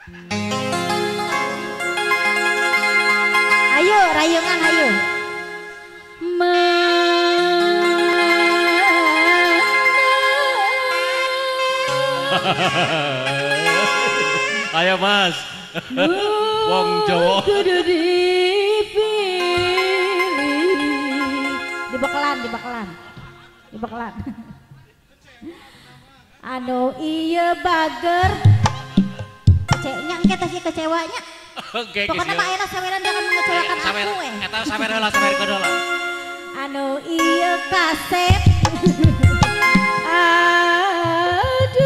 Ayo rayungan ayo. Ayo Mas. Wong Jawa. Kudu dipilih. Di bakalan. Di bakalan. Anu iya bager. Ceknya engke teh kecewanya. Oke, pokoknya Pak Ena saweran jangan mengecewakan aku eh. Eta sawer heula sawer kodo lah. Anu iya kasep. Aduh.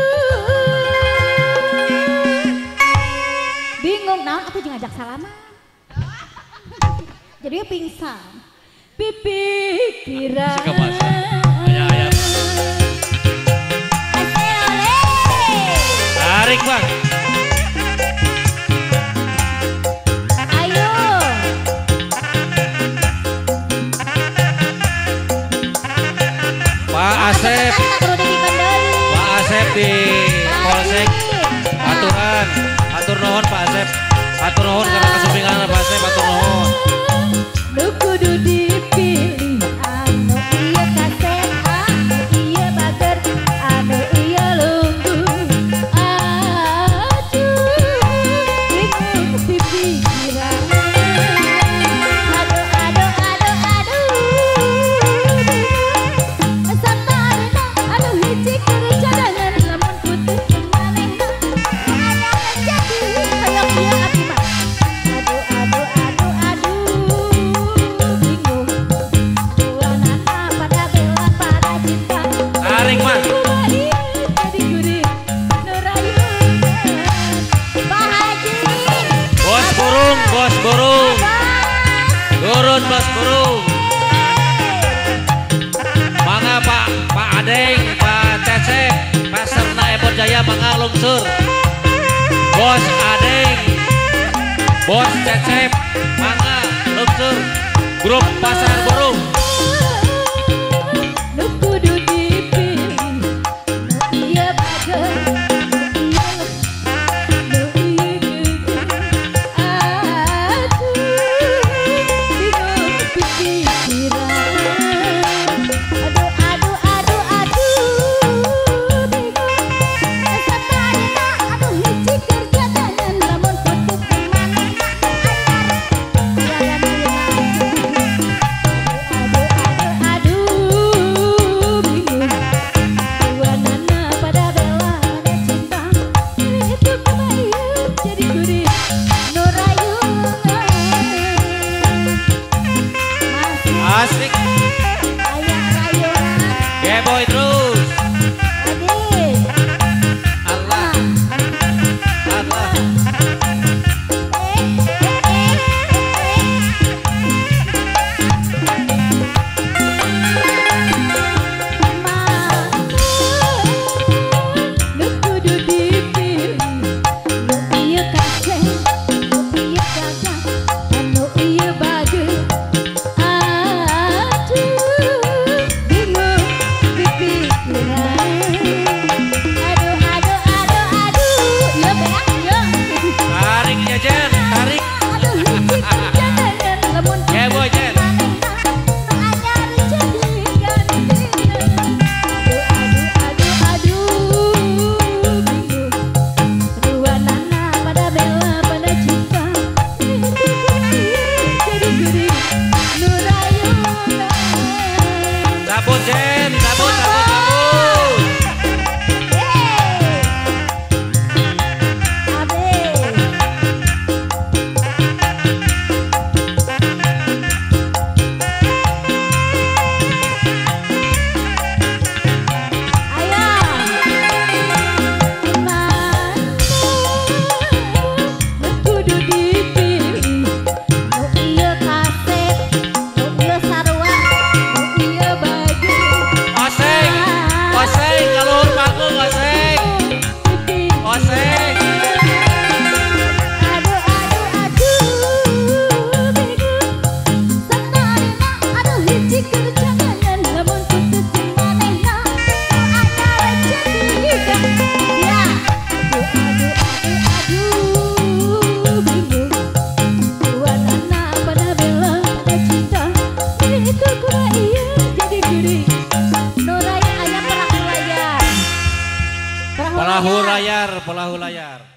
Bingung naon aku jeung ngajak salaman. Jadi pingsan. Pipikiran. Aya. Tarik, Bang. Ayo. Pak Asep. Pak Asep di Polsek Aturan. Atur nuhun Pak Asep. Atur nuhun karena kesumpingan Pak Asep, atur nuhun. Nu kudu dipilih anu ieu kasep, anu ieu bager, anu ieu lungguh. Aduh, bingung pipikiran. Aduh aduh aduh aduh. Satarna anu hiji keur cadangan lamun putus jeung manehna. Aya rezeki hoyong ieu abdi mah. Aduh aduh aduh aduh. Bingung. Duanana pada bela pada cinta. Tarik, Mas. Jadi gurih nu rayunan. Pak Haji. Bos burung, bos burung. Turun bos burung. Mangga Pak Adeng, Pak Cecep, Pak Serna Ebon Jaya mangga lungsur. Bos Adeng, Bos Cecep, mangga lungsur. Grup Pasar Burung. Nu kudu dipilih, nu ieu bager, nu ieu geugeut. Aduh, bingung pikiran. Aduh aduh aduh aduh, bingung. Satarna anu hiji keur cadangan lamun putus jeung manehna anyar. Aduh aduh aduh Itu kumaha ieu jadi geuring. Nurai aya perahu layar. Perahu layar, perahu layar.